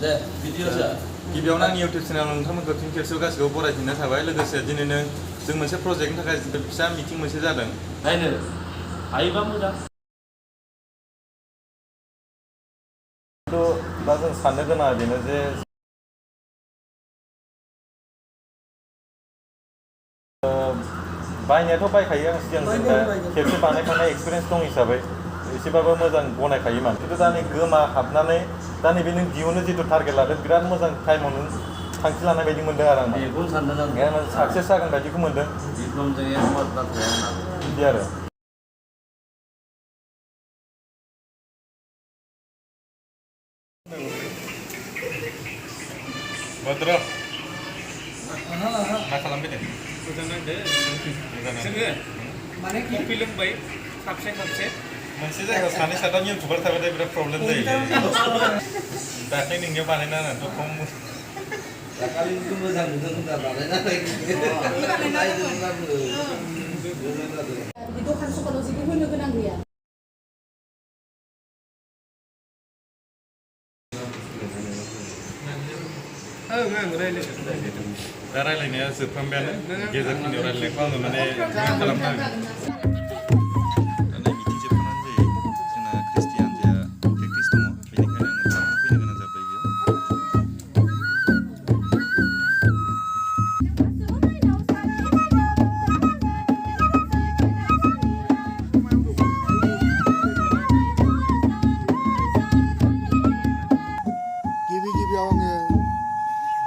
दे भिडिअ'सा गिबियावनो आंनि इउटुब चेनेलाव नोंथांमोनखौ फिन खेबसेयाव गासैखौबो बरायफिननाय थाबाय लोगोसे दिनैनो जों मोनसे प्रजेक्टनि थाखाय फिसा मिटिं मोनसे जादों नायनो हायोबा मोजां दा जों साननो गोनाङा बेनो जे बायनायाथ' बायखायो आं सिगां जों दा खेबसे बानायखानाय एक्सपिरियेन्स दं हिसाबै एसेबाबो मोजां गनायखायोमोन खिन्थु दा नै गोमा हाबनानै दा नैबे नों दिहुननो जिथु टारगेट लादों बिराद मोजां टाइमाव नों थांखि लानाय बायदि मोनदों आरो आं बेखौनो सानदों आं साक्सेस जागोन बायदिखौ मोनदों बिक्रमजों एकमत बाथ्राया आंना बिदि आरो भद्र मा खालामफैदों मोजां नांदो जोङो माने कफि लोंबाय खापसे मोनसे जायगायाव सानै साथाम इउटुबार थाबाथाय बिराद प्रब्लेम जायो दाख्लै नोंनियाव बानायना होनानैथ' खम दाखालिनिखौ मोजां नुदों होनना बानायना दखान सखानाव जेबो होनो गोनां गैया ओं रायलायदों दा रायलायनाया जोबफ्रामबायानो गेजेर खिनियाव रायलायनायखौ आङो माने खालामनो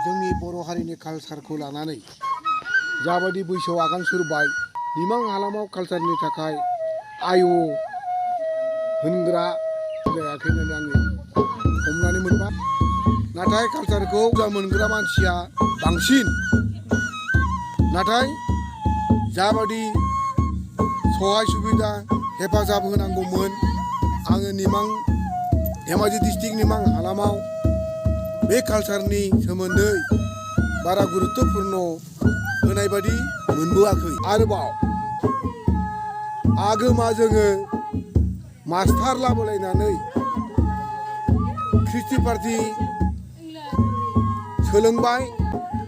जोंनि बर' हारिनि कालचारखौ लानानै जाबायदि बैसोआव आगान सुरबाय दिमां हालामाव कालचारनि थाखाय आयु होनग्रा जायाखै होननानै आङो हमनानै मोनबाय नाथाय कालचारखौ मोजां मोनग्रा मानसिया बांसिन नाथाय जाबायदि सहाय सुबिदा हेफाजाब होनांगौमोन आङो धेमाजि डिस्ट्रिक्ट निमां हालामाव बे कालचारनि सोमोन्दै बारा गुरुत्वपूर्ण होनाय बादि मोनबोआखै आरोबाव आगोमा जोङो मास्टार लाबोलायनानै ख्रिस्टि पार्टि सोलोंबाय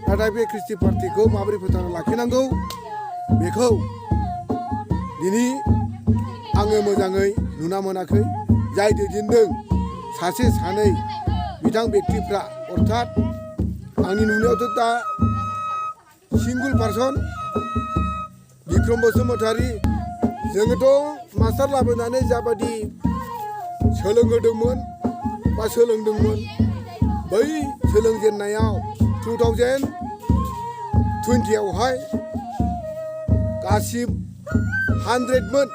नाथाय बे ख्रिस्टि पार्टिखौ माबोरै फोथांना लाखिनांगौ बेखौ दिनै आङो मोजाङै नुना मोनाखै जाय दैदेनदों सासे सानै बिथां व्यक्तिफ्रा अर्थात आंनि नुनायावथ' दा सिंगल पार्सन बिक्रम बसुमतारी जोङोथ' मास्टार लाबोनानै जाबादि सोलोंहोदोंमोन बा सोलोंदोंमोन बै सोलोंजेननायाव 2020आवहाय गासिब 100मोन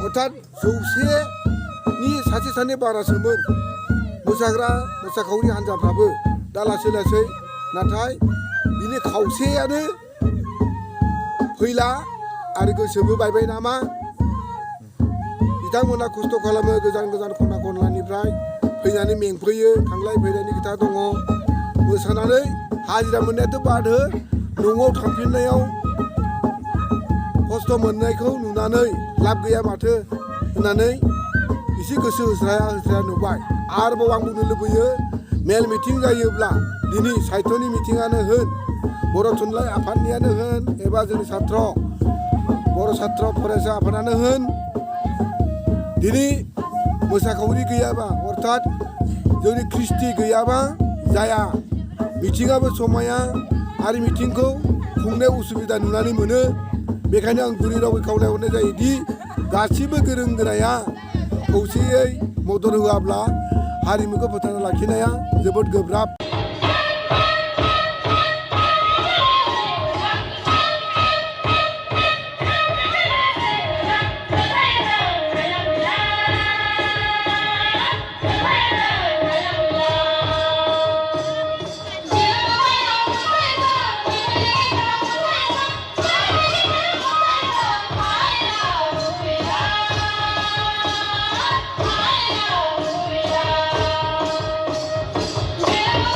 अर्थात 100नि सासे सानै बारासोमोन मोसाग्रा मोसाखावरि हान्जाफ्राबो दा लासै लासै नाथाय बिनि खावसेयानो फैला आरो गोसोबो बायबाय नामा बिथांमोना खस्थ' खालामो गोजान गोजान खना खनलानिफ्राय फैनानै मेंफैयो थांलाय फैलायनि खोथा दङ मोसानानै हाजिरा मोननायाथ' बादो न'आव थांफिननायाव खस्थ' मोननायखौ नुनानै लाब गैया माथो होननानै एसे गोसो होस्राया नुबाय आरोबाव आं बुंनो लुबैयो मेल मिटिं जायोब्ला दिनै साहित्यनि मिटिङानो होन बर' थुनलाइ आफादनियानो होन एबा जोंनि बर' सात्र फरायसा आफादानो होन दिनै मोसाखावरि गैयाबा अर्थात जोंनि ख्रिस्टि गैयाबा जाया मिटिङाबो समाया आरो मिटिंखौ खुंनायाव उसुबिदा नुनानै मोनो बेखायनो आं गुरै रावै खावलायहरनाय जायोदि गासिबो गोरों गोराया खौसेयै मदद होआब्ला हारिमुखौ फोथांना लाखिनाया जोबोद गोब्राब